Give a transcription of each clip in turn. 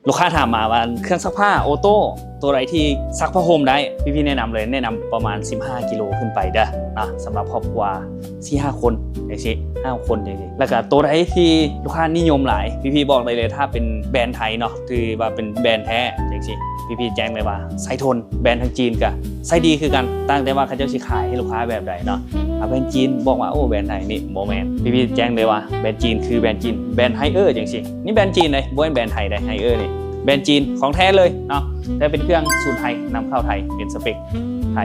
ລູກຄ້າຖາມມາວ່າເຄື່ອງຊັກຜ້າໂອໂຕ້ ໂຕໃດທີ່ຊັກຜ້າຫົ່ມໄດ້? ພີ່ໆແນະນຳເລີຍ ແນະນຳປະມານສິບຫ້າກິໂລຂຶ້ນໄປເດີ້ເນາະ ສຳລັບຄອບຄົວສີ່ຫ້າຄົນ ຈັ່ງຊີ້ ຫ້າຫົກຄົນຈັ່ງຊີ້. ແລ້ວກະໂຕໃດທີ່ລູກຄ້ານິຍົມຫຼາຍ ພີ່ໆບອກໄດ້ເລີຍ ຖ້າເປັນແບຣນໄທເນາະ ຖືວ່າເປັນແບຣນແທ້ຈັ່ງຊີ້ ພີ່ໆແຈ້ງໄດ້ວ່າໃຊ້ທົນ. ແບຣນທາງຈີນກະໃຊ້ດີຄືກັນ ຕ່າງແຕ່ວ່າເຂົາເຈົ້າຊິຂາຍໃຫ້ລູກຄ້າແບບໃດເນາະ. ອາ ແບຣນຈີນບອກວ່າ ໂອ້ ແບຣນໄທນີ້ບໍ່ແມ່ນ ພີ່ໆແຈ້ງໄດ້ວ່າແບຣນຈີນຄືແບຣນຈີນ ແບຣນໄຮເອີຈັ່ງຊີ້. ນີ້ແບຣນຈີນເດ້ ບໍ່ແມ່ນແບຣນໄທເດ້ ໄຮເອີນີ້ ແບຣນຈີນຂອງແທ້ເລີຍເນາະ. ແຕ່ເປັນເຄື່ອງສູນໄທ ນຳເຂົ້າໄທ ເປັນສະເປັກໄທ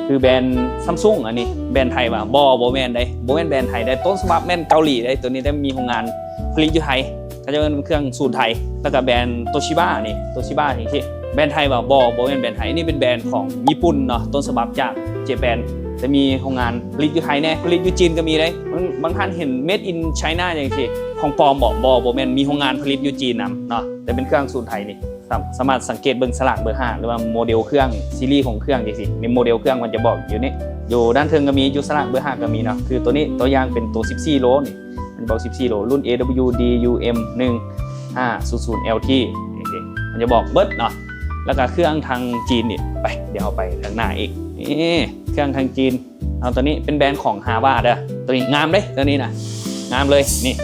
ຄືແບຣນຊຳຊຸງ. ອັນນີ້ແບຣນໄທຫວາ? ບໍ່ ບໍ່ແມ່ນເດ້ ບໍ່ແມ່ນແບຣນໄທເດ້ ຕົ້ນສະບັບແມ່ນເກົາຫຼີເດ້. ໂຕນີ້ໄດ້ມີໂຮງງານຜະລິດຢູ່ໄທ ເຂົາເຈົ້າເອີ້ນເຄື່ອງສູນໄທ. ແລ້ວກະແບຣນໂຕຊິບານີ້ ໂຕຊິບາຈັ່ງຊີ້ ແບຣນໄທຫວາ? ບໍ່ ບໍ່ແມ່ນແບຣນໄທ ອັນນີ້ເປັນແບຣນຂອງຍີ່ປຸ່ນເນາະ ຕົ້ນສະບັບຈາກເຈແປນ ແຕ່ມີໂຮງງານຜະລິດຢູ່ໄທແດ່ ຜະລິດຢູ່ຈີນກະມີເດ້. ບາງ ບາງທ່ານເຫັນ Made in China ຈັ່ງຊີ້ ຂອງປອມບໍ? ບໍ່ ບໍ່ແມ່ນ ມີໂຮງງານຜະລິດຢູ່ຈີນນຳເນາະ. ແຕ່ເປັນເຄື່ອງສູນໄທນີ້ ສາ ສາມາດສັງເກດເບິ່ງສະຫຼາກເບີຫ້າ ຫຼືວ່າໂມເດວເຄື່ອງ ຊີຣີຂອງເຄື່ອງຈັ່ງຊີ້ ໃນໂມເດວເຄື່ອງມັນຈະບອກຢູ່ນີ້ ຢູ່ດ້ານເທິງກະມີ ຢູ່ສະຫຼາກເບີຫ້າກະມີເນາະ. ຄືໂຕນີ້ ຕົວຢ່າງເປັນໂຕສິບສີ່ໂລນີ້ ມັນບອກສິບສີ່ໂລ ລຸ້ນ ເອດັບເບິນຢູ ດີຢູເອັມ ໜຶ່ງຫ້າສູນສູນແອລທີ ຈັ່ງຊີ້ ມັນຈະບອກເບິດເນາະ. ແລ້ວກະເຄື່ອງທາງຈີນນີ້ ໄປ ດຽວເຮົາໄປທາງໜ້າອີກ. ນີ້ເຄື່ອງທາງຈີນ ເອົາ ໂຕນີ້ເປັນແບຣນຂອງຮາວາເດີ້ ໂຕນີ້ງາມເດ້ ໂຕນີ້ນະ ງາມເລີຍນີ້.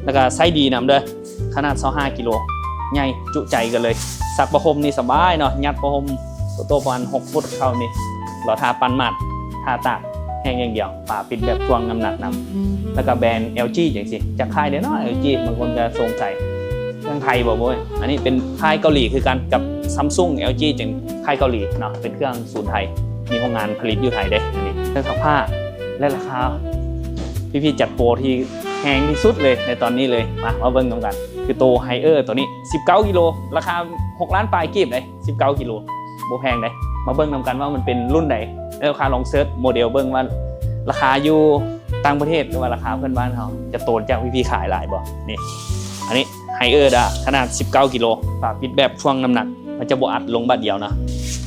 ແລ້ວກະໃຊ້ດີນຳເດີ້ ຂະໜາດຊາວຫ້າກິໂລ ໃຫຍ່ຈຸໃຈກັນເລີຍ. ຊັກຜ້າຫົ່ມນີ້ສະບາຍເນາະ ຍັດຜ້າຫົ່ມໂຕໆປະມານຫົກຟຸດເຂົ້ານີ້ ລໍຖ້າປັ້ນໝາດ ຖ້າຕາກແຫ້ງຢ່າງດຽວ. ຝາປິດແບບຖ່ວງນ້ຳໜັກນຳ ແລ້ວກະແບຣນແອລຈີຈັ່ງຊີ້ ຈັກຄ້າຍເດ້ເນາະ ແອລຈີ ບາງຄົນກະສົງໄສ ເຄື່ອງໄທບໍ່? ບໍ່ ອັນນີ້ເປັນຄ້າຍເກົາຫຼີຄືກັນກັບຊຳຊຸງ ແອລຈີ ຈັ່ງຄ້າຍເກົາຫຼີເນາະ. ເປັນເຄື່ອງສູນໄທ ມີໂຮງງານຜະລິດຢູ່ໄທເດ້. ອັນນີ້ເຄື່ອງຊັກຜ້າ ແລະ ລາຄາ ພີ່ໆຈັດໂປທີ່ແຮງທີ່ສຸດເລີຍໃນຕອນນີ້ເລີຍ. ມາ ມາເບິ່ງນຳກັນ ຄືໂຕໄຮເອີໂຕນີ້ ສິບເກົ້າກິໂລ ລາຄາຫົກລ້ານປາຍກີບເດ້ ສິບເກົ້າກິໂລ ບໍ່ແພງເດ້. ມາເບິ່ງນຳກັນວ່າມັນເປັນລຸ້ນໃດ ແລ້ວລອງເສີດໂມເດວເບິ່ງວ່າລາຄາຢູ່ຕ່າງປະເທດ ຫຼືວ່າລາຄາເພື່ອນບ້ານເຮົາ ຈະໂຕນຈາກພີ່ໆຂາຍຫຼາຍບໍ່. ນີ້ ອັນນີ້ໄຮເອີດາ ຂະໜາດສິບເກົ້າກິໂລ ຝາປິດແບບຖ່ວງນ້ຳໜັກ ມັນຈະບໍ່ອັດລົງບາດດຽວເນາະ.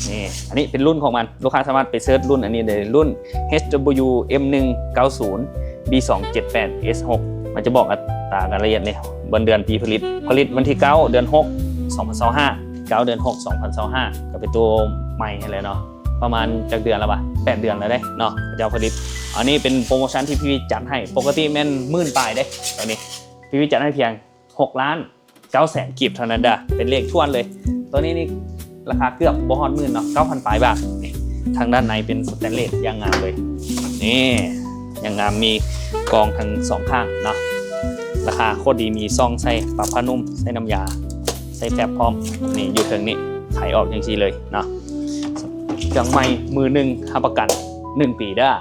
ນີ້ ອັນນີ້ເປັນລຸ້ນຂອງມັນ ລູກຄ້າສາມາດໄປເສີດລຸ້ນອັນນີ້ໄດ້ ລຸ້ນ ເອັດດັບເບິນຢູ ເອັມໜຶ່ງເກົ້າສູນ ບີສອງເຈັດແປດ ເອັສຫົກ ມັນຈະບອກອັດຕາການລະອຽດນີ້ ວັນເດືອນປີຜະລິດ ຜະລິດວັນທີເກົ້າ ເດືອນຫົກ ສອງພັນຊາວຫ້າ ເກົ້າ ເດືອນຫົກ ສອງພັນຊາວຫ້າ ກະເປັນໂຕໃໝ່ຫັ້ນແຫຼະເນາະ. ປະມານຈັກເດືອນແລ້ວຫວາ? ແປດເດືອນແລ້ວເດ້ເນາະ ເຂົາເຈົ້າຜະລິດ. ອັນນີ້ເປັນໂປຣໂມຊັນທີ່ພີ່ໆຈັດໃຫ້ ປົກກະຕິແມ່ນໝື່ນປາຍເດ້ ຕອນນີ້ພີ່ໆຈັດໃຫ້ພຽງຫົກລ້ານເກົ້າແສນກີບເທົ່ານັ້ນເດີ້ ເປັນເລກຖ້ວນເລີຍ. ໂຕນີ້ນີ້ລາຄາເກືອບບໍ່ຮອດໝື່ນເນາະ ເກົ້າພັນປາຍບາດ. ນີ້ ທາງດ້ານໃນເປັນສະແຕນເລດຢ່າງງາມເລີຍ ນີ້ ຢ່າງງາມ ມີກອງທັງສອງຂ້າງເນາະ. ລາຄາໂຄດດີ ມີຊ່ອງໃສ່ປັບຜ້ານຸ່ມ ໃສ່ນ້ຳຢາ ໃສ່ແຟັບພ້ອມ. ນີ້ ຢູ່ເທິງນີ້ ໄຂອອກຈັ່ງຊີ້ເລີຍເນາະ. ເຄື່ອງໃໝ່ມືໜຶ່ງ ຮັບປະກັນໜຶ່ງປີເດີ້.